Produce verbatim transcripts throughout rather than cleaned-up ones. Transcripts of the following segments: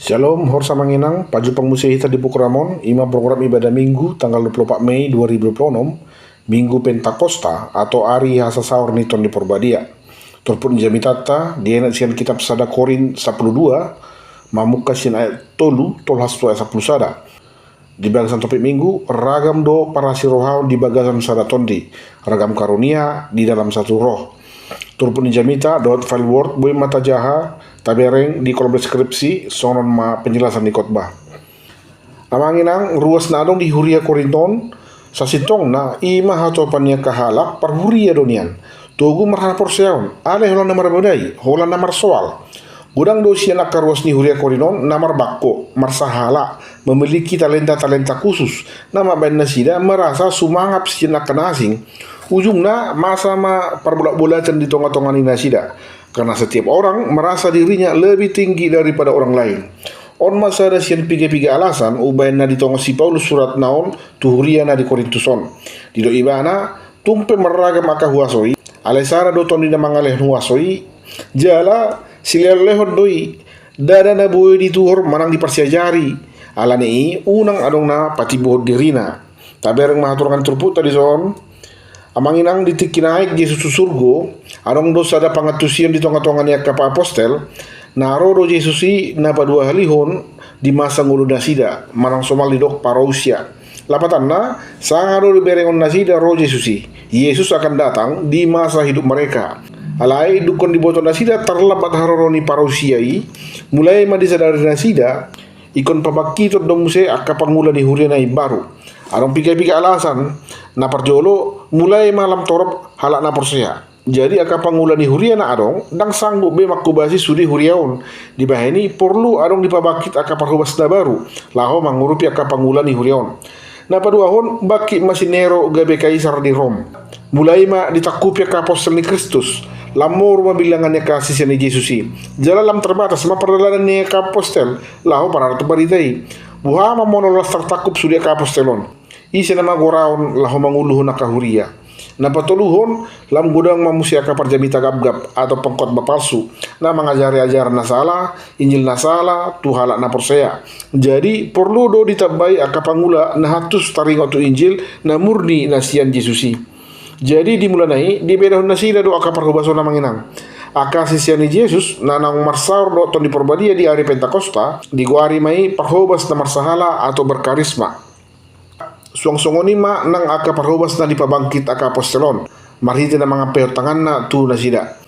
Shalom, horas amang inang, pajumpang muse hita di program on, ima program ibadah Minggu tanggal dua puluh empat Mei dua ribu dua puluh enam, Minggu Pentakosta atau ari hasasaor ni Tondi Porbadia. Turpuk ni jamitanta dienet sian kitab sada Korint sampulu dua, mamungka sian ayat tolu tolhas tu ayat sampulu sada. Di bagasan topik Minggu, ragam do parasirohaon di bagasan sada tondi, ragam karunia di dalam satu roh. Turpuk ni jamita dohot file Word boi ma tajaha, tabereng di kolom deskripsi, songon on ma penjelasan ni khotbah. Amang inang, ruas na adong di huria Korint on, sasintongna ima hatopan ni angka halak parhuria do nian. Togu marhaporseaon, alai holan na marbodai, holan na marsoal. Godang do sian angka ruas ni huria Korint on na marbangko, marsahala, memiliki talenta-talenta khusus, na mambaen nasida merasa sumangap sian angka na asing. Ujungna masa ma parbolat-bolatan di tonga-tonga ni nasida. Karena setiap orang merasa dirinya lebih tinggi daripada orang lain. On ma sada sian piga-piga alasan umbahen na ditongon si Paulus suratna on tu huria na di Korintus on. Didok ibana, tung pe marragam angka huaso i, alai sada do tondi na mangalehon huaso i, jala silehon-lehon do i, ndada na boi dituhor manang diparsiajari, alani i unang adong na patimbohon dirina. Tabereng ma haturangan turpukta dison. Amang inang, di tingki naek Jesus tu surgo, adong do sada pangantusion di tonga-tonga ni angka apostel, na ro do Jesus i na paduahalihon di masa ngolu nasida, manang somal didok parousia. Lapatanna, sanga do diberengon nasida ro Jesus i. Yesus akan datang di masa hidup mereka. Alai dungkon diboto nasida tarlambat haroro ni parousia i, mulai ma disadari nasida, ingkon pabangkiton do muse angka pangula ni huria na imbaru. Adong piga-piga alasan. Na parjolo, mulai ma lam torop halak na porsea. Jadi angka pangula ni huria na adong ndang sanggup be manghobasi sude huria on. Dibahen i porlu adong dipabangkit angka parhobas na baru laho mangurupi angka pangula ni huria on. Na paduahon, bangkit ma si Nero gabe kaisar di Rom. Mulai ma ditangkupi angka apostel ni Kristus, lam moru ma bilangan ni angka sisean ni Jesus i. Jala lam terbatas ma pardalanan ni angka apostel laho panortor barita i. Boha ma molo las tartangkup sude angka apostel on? Ise nama goraon laho manguluhon angka huria? Na patoluhon, lam godang ma muse angka parjamita gapgap atau pengkhotbah palsu, na mangajari ajaran na sala, Injil na sala, tu halak na porsea. Jadi porlu do ditambai angka pangula na hantus taringot tu Injil na murni na sian Jesus i. Jadi di mulana i dibedahon nasida do angka parhobason, amang inang. Angka sisean ni Jesus na naung marsaor dohot Tondi Porbadia di ari Pentakosta digoari ma i parhobas na marsahala atau berkarisma. Suang songon i ma nang angka parhobas na dipabangkit angka apostel on, marhite na mangampehon tanganna tu nasida.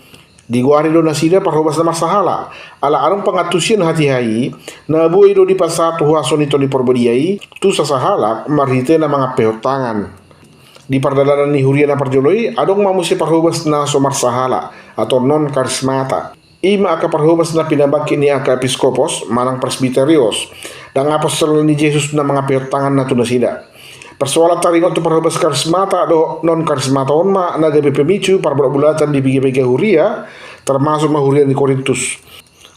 Digoari do nasida parhobas na marsahala, ala adong pangantusion hatiha i, na boi do dipasahat huaso ni Tondi Porbadia i tu sasahalak marhite na mangampehon tangan. Di pardalanan ni huria na parjolo i adong ma muse parhobas na so marsahala atau non karismata. Ima angka parhobas na pinabangkit ni angka episkopos manang presbiterios, ndang apostel ni Jesus na mangampehon tanganna tu nasida. Persoalan taringot tu parhobas karismata dohot non karismata on ma na gabe pemicu parbolat-bolatan di piga-piga huria, termasuk ma huria ni Korintus.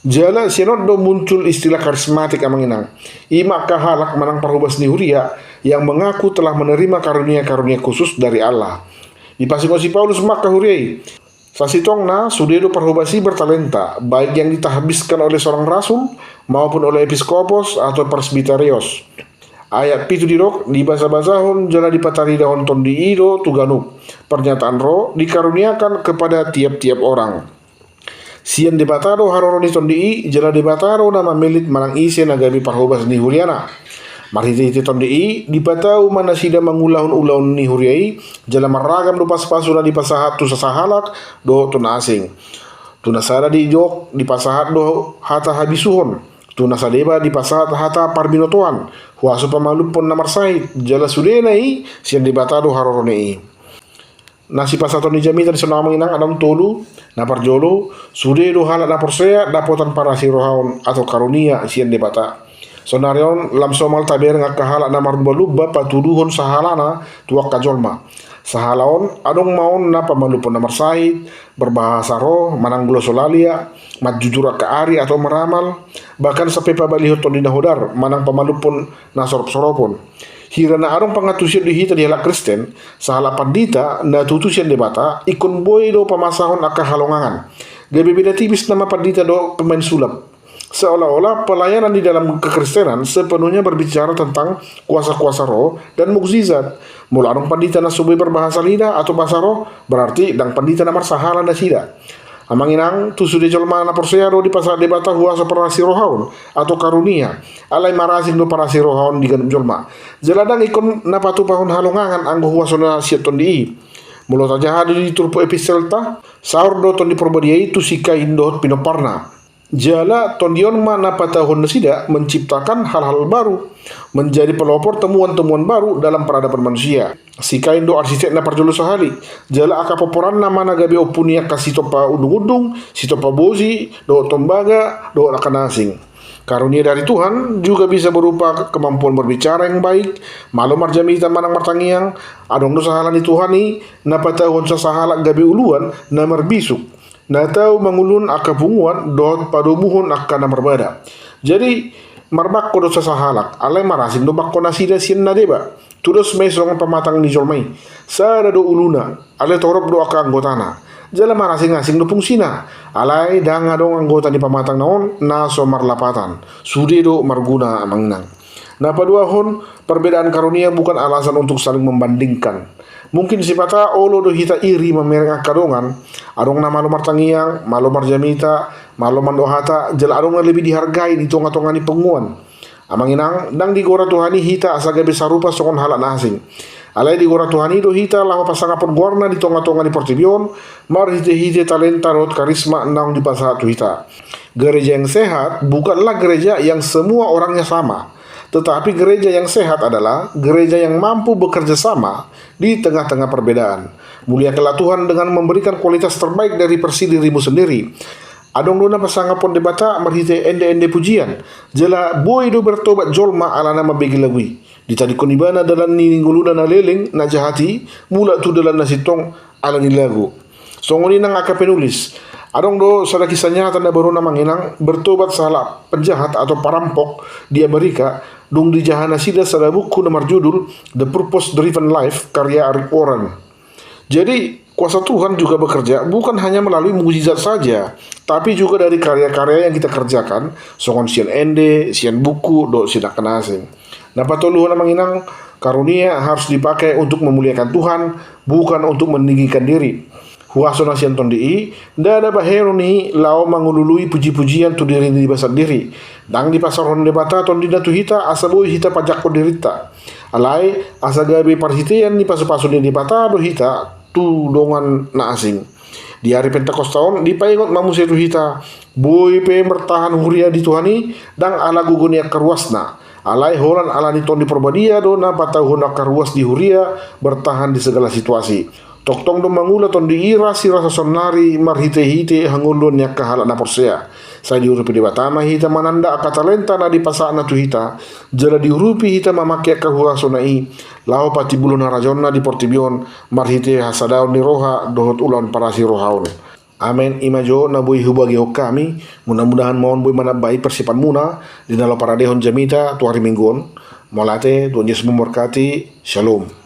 Jala sian on do muncul istilah karismatik, amang inang. Ima angka halak manang parhobas ni huria yang mengaku telah menerima karunia-karunia khusus dari Allah. Dipasingot si Paulus ma angka huria i. Sasintongna sude do parhobas i bertalenta, baik yang ditahbiskan oleh seorang rasul maupun oleh episkopos atau presbiterios. Ayat pitu didok, dibasa-basahon jala dipataridahon tondi i do tu ganup. Pernyataan ro dikaruniakan kepada tiap-tiap orang. Sian Debata do haroro ni tondi i, jala Debata do na mamillit manang ise na gabe parhobas ni huriana. Marhite-hite tondi i dipatau ma nasida mangulahon ulaon ni huria i, jala marragam do pasu-pasu na dipasahat tu sasahalak dohot tu na asing. Tu na sada didok dipasahat do hata habisuhon, tu na sadeba dipasahat hata parbinotoan, huaso pamalumhon na marsahit, jala sudena i sian Debata do harorona i. Na sipasahaton ni jamita dison, amang inang, adong tolu. Na parjolo, sude do halak na porsea dapotan parasirohaon atau karunia sian Debata. Saonari on lam somal tabereng angka halak na marlumba-lumba patuduhon sahalana tu angka jolma. Sahala on adong ma on na pamalumhon na marsahit, berbahasa roh, manang glosolalia, manjujur angka ari atau meramal, bahkan sampe pabalihon tondi na hodar manang pamalumhon na sorop-soropon. Hira na adong pangantusion di hita di halak Kristen, sahalak pandita na tutu sian Debata ingkon boi do pamasahon angka halongangan. Gabe beda tipis nama pandita dohot pemain sulap. Seolah-olah pelayanan di dalam kekristenan sepenuhnya berbicara tentang kuasa-kuasa roh dan mukjizat. Molo adong pandita na so boi berbahasa lidah atau bahasa roh, berarti ndang pandita na marsahala nasida. Amang inang, tu sude jolma na porsea do dipasahat Debata huaso parasirohaon atau karunia. Alai marasing do parasirohaon di ganup jolma. Jala ndang ingkon na patupahon halongangan anggo huasona sian Tondi i. Molo tajaha do di turpuk epistelta, saor do Tondi Porbadia i tu si Kain dohot pinomparna. Jala Tondi on ma na patauhon nasida menciptakan hal-hal baru, menjadi pelopor temuan-temuan baru dalam peradaban manusia. Si Kain do arsitekna parjolo sahali, jala angka poporanna ma na gabe ompu ni angka sitompa undung-undung, sitompa bosi, dohot tombaga, dohot angka na asing. Karunia dari Tuhan juga bisa berupa kemampuan berbicara yang baik, malo marjamita manang martangiang. Adong do sahala ni Tuhan i na patauhon sasahalak gabe uluan na marbisuk, na tau manguluhon angka punguan dohot padomuhon angka na marbada. Jadi, marbangko do sasahalak, alai marasing do bangko nasida sian na deba. Tudos ma i songon pamatang ni jolma i. Sada do uluna, alai torop do angka anggotana. Jala marasing-asing do fungsina, alai ndang adong anggota ni pamatangna on na so marlapatan. Sude do marguna, amang inang. Na paduahon, perbedaan karunia bukan alasan untuk saling membandingkan. Mungkin sipata olo do hita iri mamereng angka dongan, adong na malo martangiang, malo marjamita, malo mandok hata, jala adong na lebih dihargai di tonga-tonga ni punguan. Amang inang, ndang digora Tuhan i hita asa gabe sarupa songon halak na asing. Alai digora Tuhan i do hita laho pasangaphon goarna di tonga-tonga ni portibi on, marhite-hite talenta dohot karisma naung dipasahat tu hita. Gereja yang sehat bukanlah gereja yang semua orangnya sama. Tetapi gereja yang sehat adalah gereja yang mampu bekerja sama di tengah-tengah perbedaan. Muliakanlah Tuhan dengan memberikan kualitas terbaik dari versi dirimu sendiri. Adong do na pasangaphon Debata marhite ende-ende pujian. Jala boi do bertobat jolma alana mambege lagu i. Ditadingkon ibana dalan ni ngoluna na leleng, na jahat i, mulak tu dalan na sintong, ala ni lagu. Songon i nang angka penulis. Adong do sada kisah nyata na baru, amang inang, bertobat sahalak penjahat atau perampok di Amerika, dung dijaha nasida sada buku na marjudul The Purpose Driven Life, karya Rick Warren. Jadi, kuasa Tuhan juga bekerja bukan hanya melalui mukjizat saja, tapi juga dari karya-karya yang kita kerjakan, songon sian ende, sian buku, dohot sian angka na asing. Na patoluhon, amang inang, karunia harus dipakai untuk memuliakan Tuhan, bukan untuk meninggikan diri. Huaso na sian Tondi i, ndada bahenon i laho mangulului puji-pujian tu diri niba sandiri. Ndang dipasaorhon Debata Tondina tu hita asa boi hita pajangkon dirinta. Alai, asa gabe parhitean ni pasu-pasu ni Debata do hita tu dongan na asing. Di ari Pentakosta on, dipaingot ma muse tu hita, boi pe martahan huria di Tuhan i, ndang ala gogo ni angka ruasna. Alai holan ala ni Tondi Porbadia do na patauhon angka ruas di huria bertahan di segala situasi. Tongtong do mangula Tondi i ras di rasa saonnari marhite-hite hangoluan ni angka halak na porsea. Sai diurupi Debata ma hita mananda angka talenta na dipasahatna tu hita, jala diurupi hita mamangke angka huasona i, laho patimbulhon harajaonna di portibi on, marhite hasadaon ni roha dohot ulaon parasirohaon. Amen. I ma jo na boi hubagihon hami, mudah-mudahan ma on boi manambai persiapanmuna di na laho paradehon jamita tu ari Minggu on. Mauliate, Tuhan Yesus memberkati. Shalom.